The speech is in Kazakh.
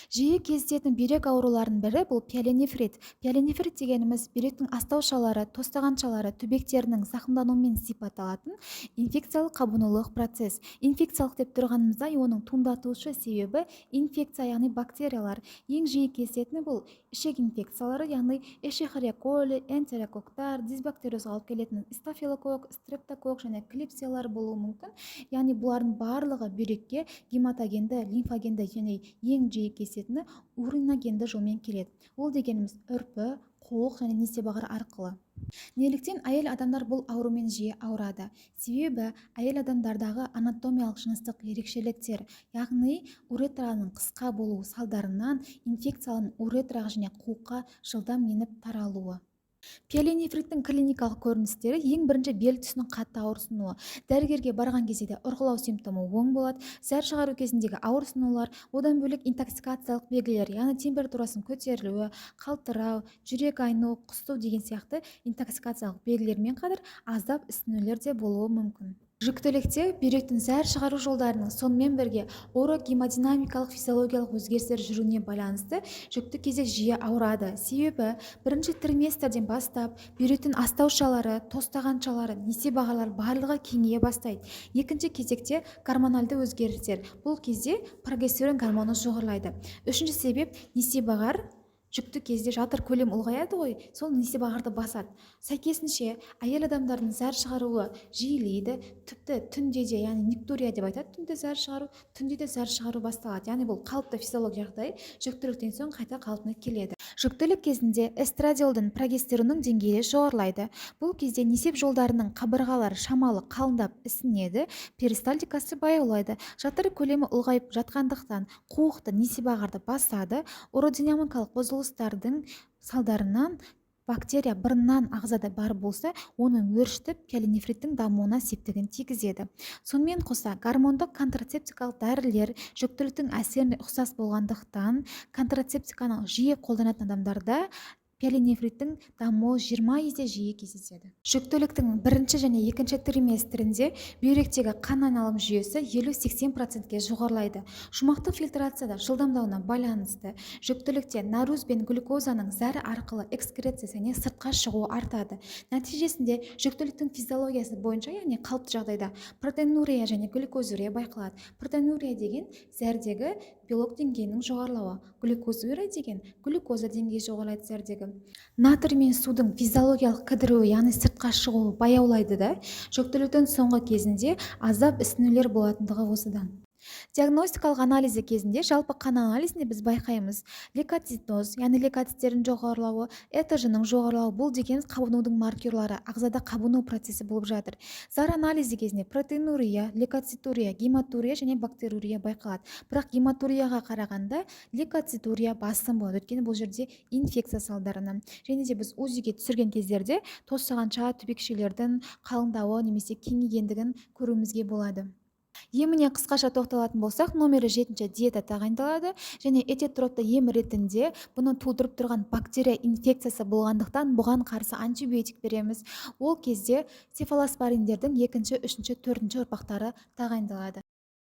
Жиі кездесетін бүйрек ауруларының бірі – бұл пиелонефрит. Пиелонефрит дегеніміз – бүйректің астаушалары, тостағаншалары, түбектерінің зақымдануымен сипатталатын инфекциялық қабынулық процесс. Инфекциялық деп тұрғанымызда, оның туындатушы себебі инфекция, яғни бактериялар. Ең жиі кездесетіні – бұл ішек инфекциялары, яғни эшерихия коли, энтерококктар, дисбактериозға алып келетін стафилококк, стрептококк және клебсиеллалар болуы мүмкін. Яғни бұлардың барлығы бүйрекке гематогенді, лимфогенді және ең жиі кездесетіні уриногенді жолмен келеді. Ол дегеніміз үрпі, қуық және несебағар арқылы. Неліктен әйел адамдар бұл аурумен жиі ауырады? Себебі әйел адамдардағы анатомиялық, жыныстық ерекшеліктер, яғни уретраның қысқа болуы салдарынан инфекцияның уретраға және қуыққа жылдам еніп таралуы. Пиелонефриттің клиникалық көріністері: ең бірінші, бел тұсының қатты ауырсынуы. Дәрігерге барған кезде де ұрғылау симптомы оң болады, зәр шығару кезіндегі ауырсынулар. Одан бөлек, интоксикациялық белгілер, яғни температурасының көтерілуі, қалтырау, жүрек айну, құсу деген сияқты интоксикациялық белгілермен қатар аздап ісінулер де болуы мүмкін. Жүктілікте бүйректің зәр шығару жолдарының, сонымен бірге урогемодинамикалық, физиологиялық өзгерістер жүруіне байланысты жүкті кезде жиі ауырады. Себебі бірінші триместрден бастап бүйректің астаушалары, тостағаншалары, несебағарлары, барлығы кеңейе бастайды. Екінші кезекте гормоналды өзгерістер: бұл кезде прогестерон гормоны жоғарылайды. Үшінші себеп: несебағар жүкті кезде жатыр көлем ұлғаяды ғой, сол несебағарды басады. Сәйкесінше, әйел адамдардың зәр шығаруы жиілейді, тіпті түнде де, яғни никтурия деп айтады, түнде зәр шығару, түнде де зәр шығару басталады. Яғни бұл қалыпты физиологиялық жағдай, жүктіліктен соң қайта қалпына келеді. Жүктілік кезінде эстрадиолдың, прогестеронның деңгейі жоғарылайды. Бұл кезде несеп жолдарының қабырғалары шамалы қалыңдап ісінеді, перистальтикасы баяулайды. Жатыр көлемі ұлғайып жатқандықтан, қуықты, несебағарды басады. Уродинамикалық бұзылыстардың салдарынан бактерия бұрыннан ағзада бар болса, оны өршітіп, пиелонефриттің дамуына септігін тигізеді. Сонымен қоса, гормондық контрацептикалық дәрілер жүктіліктің әсеріне ұқсас болғандықтан, контрацептиканы жиі қолданатын адамдарда пиелонефриттің дамуы 20 есе жиі кездеседі. Жүктіліктің бірінші және екінші триместрінде бүйректегі қан айналым жүйесі 50-80%-ке жоғарылайды. Шумақтық фильтрацияда жылдамдауына байланысты жүктілікте нәруыз бен глюкозаның зәр арқылы экскрециясы және сыртқа шығуы артады. Нәтижесінде жүктіліктің физиологиясы бойынша, яғни қалыпты жағдайда протеинурия және глюкозурия байқалады. Протеинурия деген – зәрдегі белок деңгейінің жоғарылауы, глюкозурия деген – глюкоза деңгейі жоғарылайды зәрдегі. Натрий мен судың физиологиялық кідіруі, яғни сыртқа шығуы баяулайды да, жүктіліктің соңғы кезінде аздап ісінулер болатындығы осыдан. Диагностикалық анализі кезінде жалпы қан анализінде біз байқаймыз лейкоцитоз, яғни лейкоциттердің жоғарылауы, ЭТЖ-ның жоғарылауы. Бұл дегеніміз қабынудың маркерлары, ағзада қабыну процесі болып жатыр. Зар анализі кезінде протеинурия, лейкоцитурия, гематурия және бактериурия байқалады. Бірақ гематурияға қарағанда лейкоцитурия басым болады, өйткені бұл жерде инфекция салдарынан. Және де біз УЗИ-ге түсірген кездерде тостағанша, түбекшелердің қалыңдауы немесе кеңейгендігін көруімізге болады. Еміне қысқаша тоқталатын болсақ, номері жетінші диета тағайындалады және этиотропты ем ретінде бұны тудырып тұрған бактерия инфекциясы болғандықтан, бұған қарсы антибиотик береміз. Ол кезде цефалоспориндердің екінші, үшінші, төртінші ұрпақтары тағайындалады.